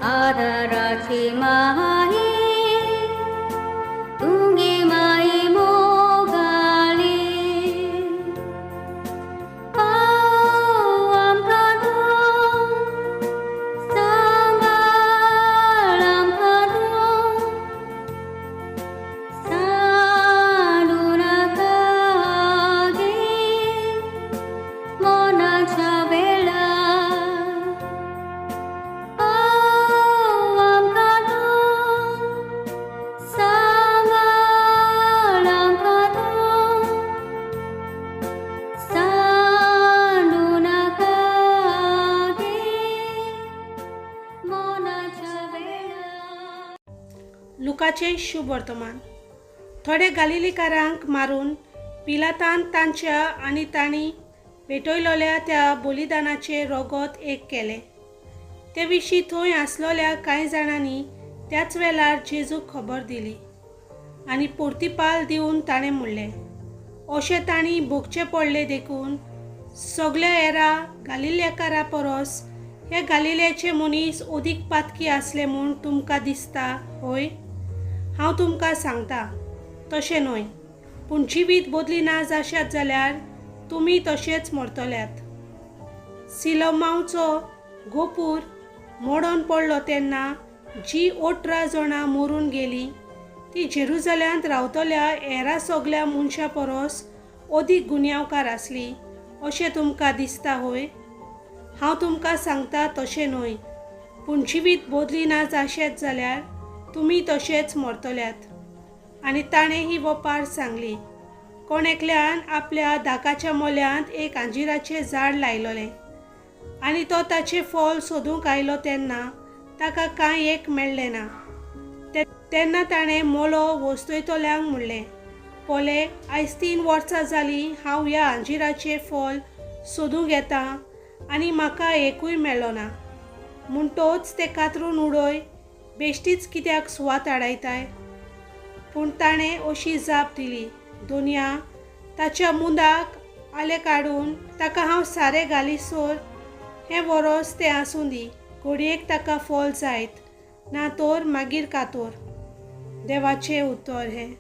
आदाराची माई तुगे माई मोगाली पाव आमकां तूं सांबाळ आमकां तूं सांडू नाका गे मरणाच्या वेळार पाव आमकां तूं सांबाळ आमकां तूं सांडू नाका गे मरणाच्या वेळार. लुकाचें शुभ वर्तमान. थोडे गालिलीकारांक मारून पिलातान तांच्या आनी तांणी पेटयलोल्या त्या बलिदानाचें रगत एक केलें. ते विशीं थंय आसलोल्या कांय जाणांनी त्याच वेळार जेजूक खबर दिली आनी पोर्तिपाल दिवन ताणें म्हणलें, अशें तांणी भोगचें पडलें देखून सगल्या हेरा गालिलेकारा परस हे गालिलेचे मनीस अदीक पातकी आसले म्हूण तुमकां दिसता हय? हांव तुमकां सांगता, तशें न्हय, पूण जिवीत बदली ना जाशात जाल्यार तुमी तशेंच मरतल्यात. सिलोमावचो गोपूर मोडोन पडलो तेन्ना जी 18 जाणां मरून गेलीं ती जेरुजाल्यांत रावतल्या हेरा सगल्या मनशां परस अदीक गुन्यांवकार आसली अशें तुमकां दिसता हय? हांव तुमकां सांगता, तशें न्हय, पूण जिवीत बदली ना जाशेत जाल्यार तुमी तशेंच मरतल्यात. आनी ताणें ही वपार सांगली, कोण एकल्यान आपल्या दाकाच्या मोल्यांत एक अंजिराचें झाड लायलोलें आनी तो ताचें फळ सोदूंक आयलो तेन्ना ताका कांय एक मेळ्ळें ना. तेन्ना ताणें मोलो वस्तयतल्यांक म्हणलें, पळय, आयज 3 वर्सां जालीं हांव ह्या अंजिराचें फळ सोदूंक येता आनी म्हाका एकूय मेळ्ळो ना. म्हणटोच तें कातरून उडय, बेश्टीच कित्याक सुवात आडायताय? पूण ताणें अशी जाप दिली, दोनया, ताच्या मुंदाक आलें काडून ताका हांव सारें घालीसर हें वरोस तें आसूं दी, घडयेक ताका फळ जायत, ना तर मागीर कातोर. देवाचें उतर हें.